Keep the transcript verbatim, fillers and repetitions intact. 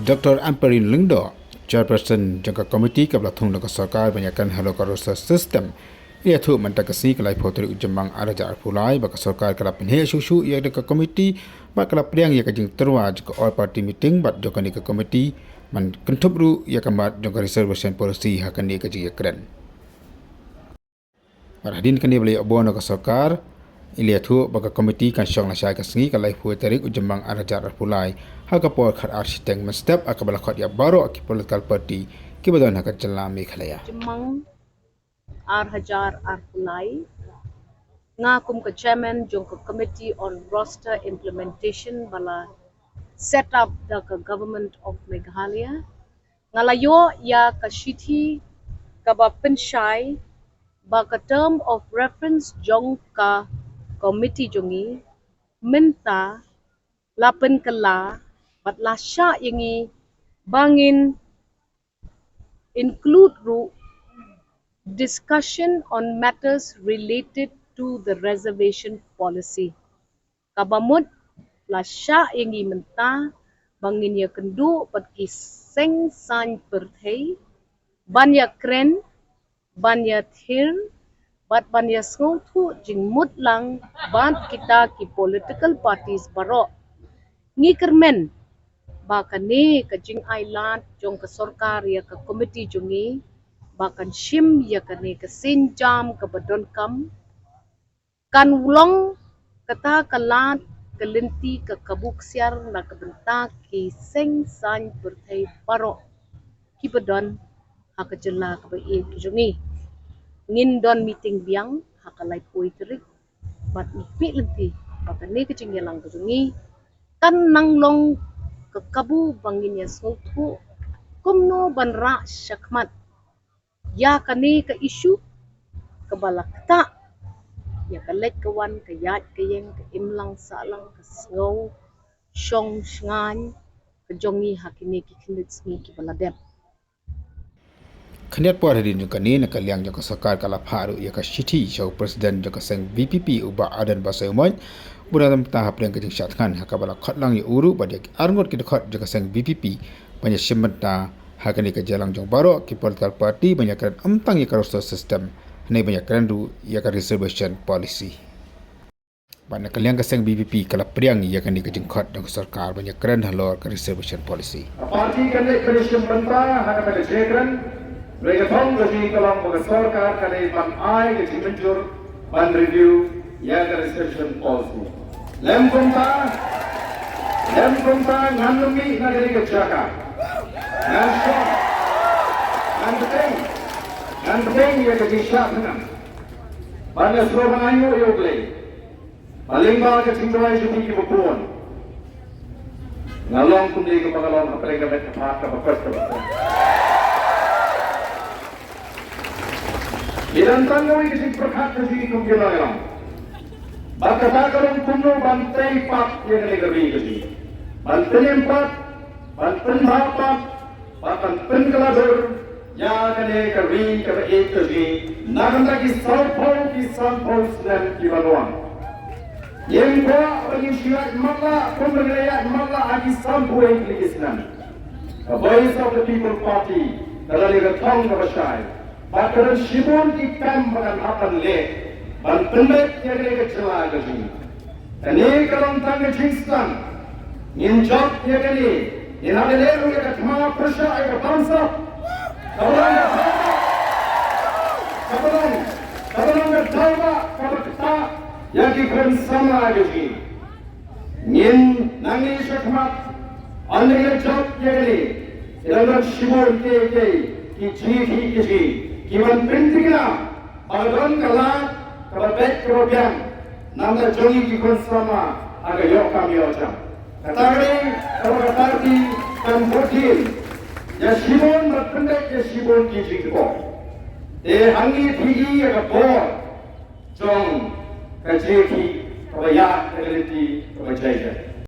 Doctor Ampareen Lyngdoh, Chairperson jong ka komiti kaba la thung na ka sorkar ban ïakren halor ka roster system, ïathuh mynta ka sngi ka laiphew tarik u Jymmang arhajar arphew lai ba ka sorkar ka la pynheh shuh shuh ïa ka komiti bad ka la pdiang ïa ka jingtyrwa jong ka all party meeting bad jong kane ka komiti ban kynthup ruh ïa ka mat jong ka reservation policy ha kane ka jingïakren. Bad hadien kane ba la ïoh bor na ka sorkar, i la ïathuh ba ka komiti kan shong lashai ka sngi ka laiphew tarik u Jymmang arhajar arphew lai ha ka por khatar shiteng mynstep ha kaba la khot ïa baroh ki political party kiba don ha ka jylla Meghalaya. Jymmang arhajar arphew lai, nga kum ka chairman jong ka Committee on Roster Implementation ba la set up da ka Government of Meghalaya, nga la ïoh ïa ka shithi kaba pynshai ba ka term of reference jong ka komiti jong ngi mynta la pynkylla bad la shah ïa ngi ba ngin include ruh discussion on matters related to the reservation policy. Kaba mut la shah ïa ngi mynta ba ngin ïakynduh bad ki seng saiñ pyrthei ban ïakren, ban ïathir bad ban ïasngewthuh jingmut lang bad kita ki political parties baroh. Ngi kyrmen ba kane ka jingai lad jong ka sorkar ïa ka komiti jong ngi ba kan shim ïa kane ka sienjam kaba donkam, kan long kata ka lad ka lynti ka kabu ksiar na ka bynta ki seng saiñ pyrthei baroh kiba don ha ka jylla kaba ïeit ka jong ngi. Ngin don meeting biang ha ka laiphew tarik bad ngi peit lynti ba kane ka jingïalang ka jong ngi kan nang long ka kabu ba ngin ïasngewthuh kumno ban rah shakhmat ïa kane ka issue kaba la ktah ïa ka leit ka wan, ka ïaid ka ïeng, ka imlang sahlang, ka sngew shong shngaiñ ka jong ngi ha kine ki khyndiat sngi kiba la dep. Khyndiat por hadien jong kane, na ka liang jong ka sorkar ka la phah ruh ïa ka shithi sha u president jong ka seng VPP u Bah Ardent Basaiawmoit, ba u dang mynta hapdeng ka jingshah thngan ha kaba la khot lang ïa u ruh bad ïa ki arngut ki dkhot jong ka seng VPP ban ïashim bynta ha kane ka jingïalang jong baroh ki political party ban ïakren ym tang ïa ka roster system, hynrei ban ïakren ruh ïa ka reservation policy. Bad na ka liang ka seng VPP ka la pdiang ïa kane ka jingkhot jong ka sorkar ban ïakren halor ka reservation policy. Ka party kan leit ban ïashim bynta ha kata ka jingïakren, hynrei ka thong ka jong ngi ka long ba ka sorkar ka dei ban ai ka jingmynjur ban review ïa ka reservation policy. Lem kumta, lem kumta ngan ym mih na kane ka jaka. Ngan shong, ngan bteng, ngan bteng ïa ka jingshah thngan. Bad nga sngewbha ïa U Blei ba lyngba ka jingduwai jong phi kiba bun, nga long kumne kaba nga long hapdeng ka met ka phad kaba koit kaba koit. Ki don tang kawei ka jingpyrkhat ka jong ngi kum ki nongïalam. Bad kata ka long kumno ban tei pat ïa kane ka ri ka jong ngi. Ban pynim pat, ban pynbha pat, bad ban pynkylla dur ïa kane ka ri kaba ïeit ka jong ngi na ka bynta ki sawphew ki sanphew snem kiban wan. Ngim kwah ba ngin shu ïaid matlah kumba ngi la ïaid matlah ha ki sanphew hynriew tylli ki snem. Ka Voice of the People Party ka don ïa ka thong kaba shai bad ka don shibun ki kam ba kan hap ban leh ban pynbeit ïa kane ka jylla ka jong ngi. Kane ka long tang ka jingsdang. Ngin jop ïa kane, ngin hap ban leh ruh ïa ka thma pyrshah ïa ka bamsap. Kaba long ka daw ba, kaba long, kaba long ka daw ba kaba ktah ïa ki khun samla ka jong ngi. Ngin nangne shakhmat, ynda ngin jop ïa kane, ki dang don shibun kiei kiei ki jingïakhih ki jong ngi kiban pynthikna ba ka don ka lad kaba beit kaba biang na ka bynta jong ngi ki khun samla ha ka ïoh kam ïoh jam. Kata ka dei kaba ka party kan bud dien ïa shibun bad pynbeit ïa shibun ki jingkyrkhu. Te hangne phi i ïa ka bor jong ka jingïakhih kaba ïaid da ka lynti kaba jai jai.